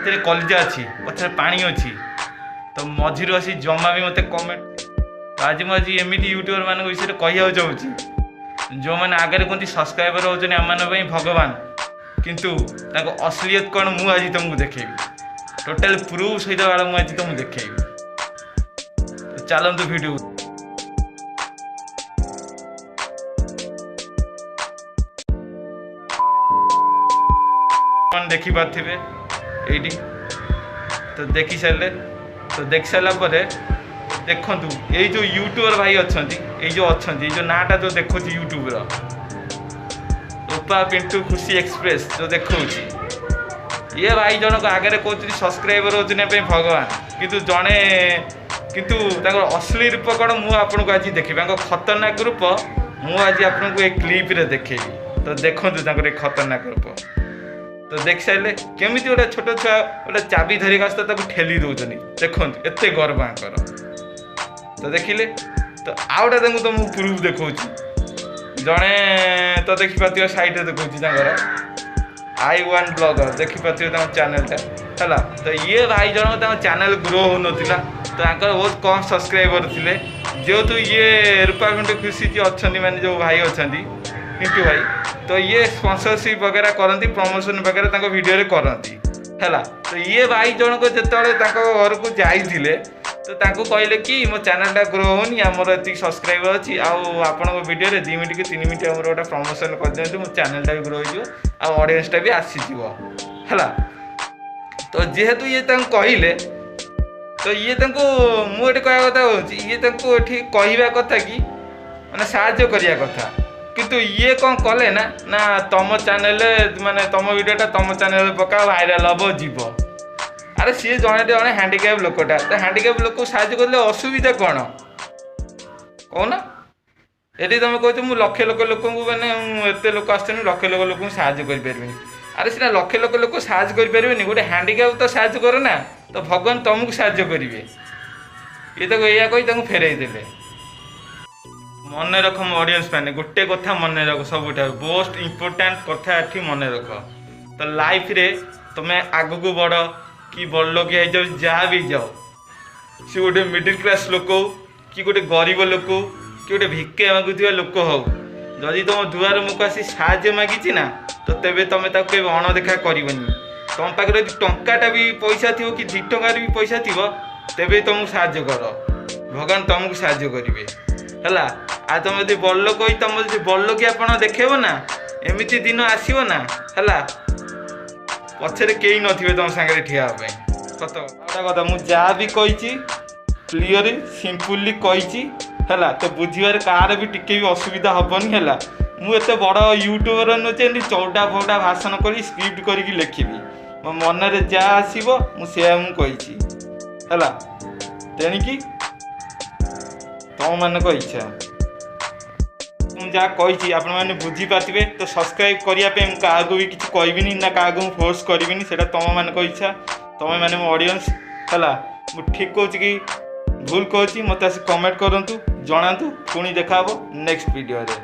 ହାତରେ କଲିଜା ଅଛି, ପଛରେ ପାଣି ଅଛି, ତ ମଝିରୁ ଆସି ଜମା ବି ମୋତେ କମେଣ୍ଟ। ତ ଆଜି ମୁଁ ଆଜି ଏମିତି ୟୁଟ୍ୟୁବର ମାନଙ୍କ ବିଷୟରେ କହିବାକୁ ଚାହୁଁଛି, ଯେଉଁମାନେ ଆଗରେ କୁହନ୍ତି ସବସ୍କ୍ରାଇବର ହେଉଛନ୍ତି ଆମମାନଙ୍କ ପାଇଁ ଭଗବାନ, କିନ୍ତୁ ତାଙ୍କ ଅସଲିୟତ କ'ଣ ମୁଁ ଆଜି ତୁମକୁ ଦେଖେଇବି। ଟୋଟାଲ ପ୍ରୁଫ୍ ସହିତ ବାଳ ମୁଁ ଆଜି ତୁମକୁ ଦେଖେଇବି। ତ ଚାଲନ୍ତୁ ଭିଡ଼ିଓ ଦେଖିପାରୁଥିବେ ଏଇଠି। ତ ଦେଖି ସାରିଲେ, ତ ଦେଖି ସାରିଲା ପରେ ଦେଖନ୍ତୁ ଏଇ ଯେଉଁ ୟୁଟ୍ୟୁବର ଭାଇ ଅଛନ୍ତି, ଏଇ ଯେଉଁ ଅଛନ୍ତି, ଏଇ ଯେଉଁ ନାଁଟା ଯେଉଁ ଦେଖାଉଛି ୟୁଟ୍ୟୁବର ରୂପା ପିଣ୍ଟୁ ଖୁସି ଏକ୍ସପ୍ରେସ୍ ଯେଉଁ ଦେଖାଉଛି, ଇଏ ଭାଇ ଜଣକ ଆଗରେ କହୁଛନ୍ତି ସବସ୍କ୍ରାଇବର ହେଉଛନ୍ତି ପାଇଁ ଭଗବାନ, କିନ୍ତୁ ଜଣେ କିନ୍ତୁ ତାଙ୍କର ଅସଲି ରୂପ କ'ଣ ମୁଁ ଆପଣଙ୍କୁ ଆଜି ଦେଖିବି। ତାଙ୍କ ଖତରନାକ ରୂପ ମୁଁ ଆଜି ଆପଣଙ୍କୁ ଏଇ କ୍ଲିପ୍ରେ ଦେଖେଇବି। ତ ଦେଖନ୍ତୁ ତାଙ୍କର ଏ ଖତରନାକ ରୂପ। ତ ଦେଖି ସାରିଲେ କେମିତି ଗୋଟେ ଛୋଟ ଛୁଆ ଗୋଟେ ଚାବି ଧରିକି ଆସୁଥିଲା, ତାକୁ ଠେଲି ଦେଉଛନ୍ତି। ଦେଖନ୍ତୁ ଏତେ ଗର୍ବ ଆଙ୍କର। ତ ଦେଖିଲେ ତ ଆଉ ଗୋଟେ ତାଙ୍କୁ ତ ମୁଁ ପ୍ରୁଫ୍ ଦେଖାଉଛି। ଜଣେ ତ ଦେଖିପାରୁଥିବ ସାଇଡ଼୍ରେ ଦେଖାଉଛି ତାଙ୍କର I one blogger, ଦେଖିପାରୁଥିବେ ତାଙ୍କ ଚ୍ୟାନେଲଟା ହେଲା। ତ ଇଏ ଭାଇ ଜଣକ ତାଙ୍କ ଚ୍ୟାନେଲ ଗ୍ରୋ ହେଉନଥିଲା, ତ ତାଙ୍କର ବହୁତ କମ୍ ସବସ୍କ୍ରାଇବର ଥିଲେ। ଯେହେତୁ ଇଏ ରୂପା ପିଣ୍ଟୁ ଖୁସି ଯିଏ ଅଛନ୍ତି, ମାନେ ଯେଉଁ ଭାଇ ଅଛନ୍ତି ପିଣ୍ଟୁ ଭାଇ, ତ ଇଏ ସ୍ପନ୍ସରସିପ୍ ବଗେରା କରନ୍ତି, ପ୍ରମୋସନ୍ ବଗେରା ତାଙ୍କ ଭିଡ଼ିଓରେ କରନ୍ତି ହେଲା। ତ ଇଏ ଭାଇ ଜଣକ ଯେତେବେଳେ ତାଙ୍କ ଘରକୁ ଯାଇଥିଲେ, ତ ତାଙ୍କୁ କହିଲେ କି ମୋ ଚ୍ୟାନେଲଟା ଗ୍ରୋ ହେଉନି, ଆମର ଏତିକି ସବସ୍କ୍ରାଇବର ଅଛି, ଆଉ ଆପଣଙ୍କ ଭିଡ଼ିଓରେ 2 ମିନିଟ୍ କି 3 ମିନିଟ୍ ଆମର ଗୋଟେ ପ୍ରମୋସନ୍ କରିଦିଅନ୍ତୁ, ମୋ ଚ୍ୟାନେଲଟା ବି ଗ୍ରୋ ହେଇଯିବ ଆଉ ଅଡ଼ିଏନ୍ସଟା ବି ଆସିଯିବ ହେଲା। ତ ଯେହେତୁ ଇଏ ତାଙ୍କୁ କହିଲେ, ତ ଇଏ ତାଙ୍କୁ ମୁଁ ଏଠି କହିବା କଥା ହେଉଛି, ଇଏ ତାଙ୍କୁ ଏଠି କହିବା କଥା କି ମାନେ ସାହାଯ୍ୟ କରିବା କଥା, କିନ୍ତୁ ଇଏ କ'ଣ କଲେ ନା, ନା ତମ ଚ୍ୟାନେଲରେ ମାନେ ତମ ଭିଡ଼ିଓଟା ତମ ଚ୍ୟାନେଲରେ ପକାଅ, ଭାଇରାଲ୍ ହେବ ଯିବ। ଆରେ ସିଏ ଜଣେ ଜଣେ ହ୍ୟାଣ୍ଡିକ୍ୟାପ୍ ଲୋକଟା, ତ ହ୍ୟାଣ୍ଡିକ୍ୟାପ୍ ଲୋକକୁ ସାହାଯ୍ୟ କଲେ ଅସୁବିଧା କ'ଣ କହୁନ? ଏଠି ତୁମେ କହୁଛ ମୁଁ ଲକ୍ଷେ ଲୋକ ଲୋକଙ୍କୁ ମାନେ ମୁଁ ଏତେ ଲୋକ ଆସୁଛନ୍ତି, ଲକ୍ଷେ ଲୋକ ଲୋକଙ୍କୁ ସାହାଯ୍ୟ କରିପାରିବିନି। ଆରେ ସିନା ଲକ୍ଷେ ଲୋକ ଲୋକକୁ ସାହାଯ୍ୟ କରିପାରିବେନି, ଗୋଟେ ହ୍ୟାଣ୍ଡିକ୍ୟାପ୍ ତ ସାହାଯ୍ୟ କର ନା, ତ ଭଗବାନ ତୁମକୁ ସାହାଯ୍ୟ କରିବେ। ଇଏ ତାକୁ ଏଇଆ କହି ତାଙ୍କୁ ଫେରାଇ ଦେଲେ। ମନେ ରଖ ମୋ ଅଡ଼ିଏନ୍ସ ମାନେ, ଗୋଟେ କଥା ମନେ ରଖ, ସବୁଠାରୁ ମୋଷ୍ଟ ଇମ୍ପୋର୍ଟାଣ୍ଟ କଥା ଏଠି ମନେ ରଖ। ତ ଲାଇଫରେ ତୁମେ ଆଗକୁ ବଢ଼ କି ବଡ଼ ଲୋକ ହେଇଯାଅ, ଯାହା ବି ଯାଅ, ସେ ଗୋଟେ ମିଡ଼ିଲ୍ କ୍ଲାସ୍ ଲୋକ ହଉ କି ଗୋଟେ ଗରିବ ଲୋକ ହଉ କି ଗୋଟେ ଭିକ୍ଷା ମାଗୁଥିବା ଲୋକ ହଉ, ଯଦି ତୁମ ଦୁଆର ମୁଖ ଆସି ସାହାଯ୍ୟ ମାଗିଛି ନା, ତ ତେବେ ତୁମେ ତାକୁ କେବେ ଅଣଦେଖା କରିବନି। ତୁମ ପାଖରେ ଯଦି ଟଙ୍କାଟା ବି ପଇସା ଥିବ କି 2 ଟଙ୍କାରେ ବି ପଇସା ଥିବ, ତେବେ ତୁମକୁ ସାହାଯ୍ୟ କର, ଭଗବାନ ତୁମକୁ ସାହାଯ୍ୟ କରିବେ ହେଲା। ଆଉ ତୁମେ ଯଦି ବଡ଼ ଲୋକ ହେଇ ତୁମ ଯଦି ବଡ଼ ଲୋକି ଆପଣ ଦେଖେଇବ ନା, ଏମିତି ଦିନ ଆସିବ ନା ହେଲା, ପଛରେ କେହି ନଥିବେ ତୁମ ସାଙ୍ଗରେ ଠିଆ ହେବା ପାଇଁ। ସତ ଗୋଟେ କଥା, ମୁଁ ଯାହା ବି କହିଛି କ୍ଲିଅର ସିମ୍ପଲି କହିଛି ହେଲା, ତ ବୁଝିବାରେ କାହାର ବି ଟିକେ ବି ଅସୁବିଧା ହେବନି ହେଲା। ମୁଁ ଏତେ ବଡ଼ ୟୁଟ୍ୟୁବର ନୁହେଁ ଯେ ଏମିତି ଚଉଡ଼ା ଫଉଡ଼ା ଭାଷଣ କରି ସ୍କ୍ରିପ୍ଟ କରିକି ଲେଖିବି, ମୋ ମନରେ ଯାହା ଆସିବ ମୁଁ ସେୟା ମୁଁ କହିଛି ହେଲା। ତେଣିକି ତୁମମାନଙ୍କ ଇଚ୍ଛା, ମୁଁ ଯାହା କହିଛି ଆପଣମାନେ ବୁଝିପାରିଥିବେ। ତ ସବସ୍କ୍ରାଇବ୍ କରିବା ପାଇଁ ମୁଁ କାହାକୁ ବି କିଛି କହିବିନି ନା କାହାକୁ ମୁଁ ଫୋର୍ସ କରିବିନି, ସେଇଟା ତୁମମାନଙ୍କ ଇଚ୍ଛା, ତୁମେମାନେ ମୋ ଅଡ଼ିଏନ୍ସ ହେଲା। ମୁଁ ଠିକ୍ କହୁଛି କି ଭୁଲ କହୁଛି ମୋତେ ଆସି କମେଣ୍ଟ କରନ୍ତୁ, ଜଣାନ୍ତୁ। ପୁଣି ଦେଖା ହେବ ନେକ୍ସଟ ଭିଡ଼ିଓରେ।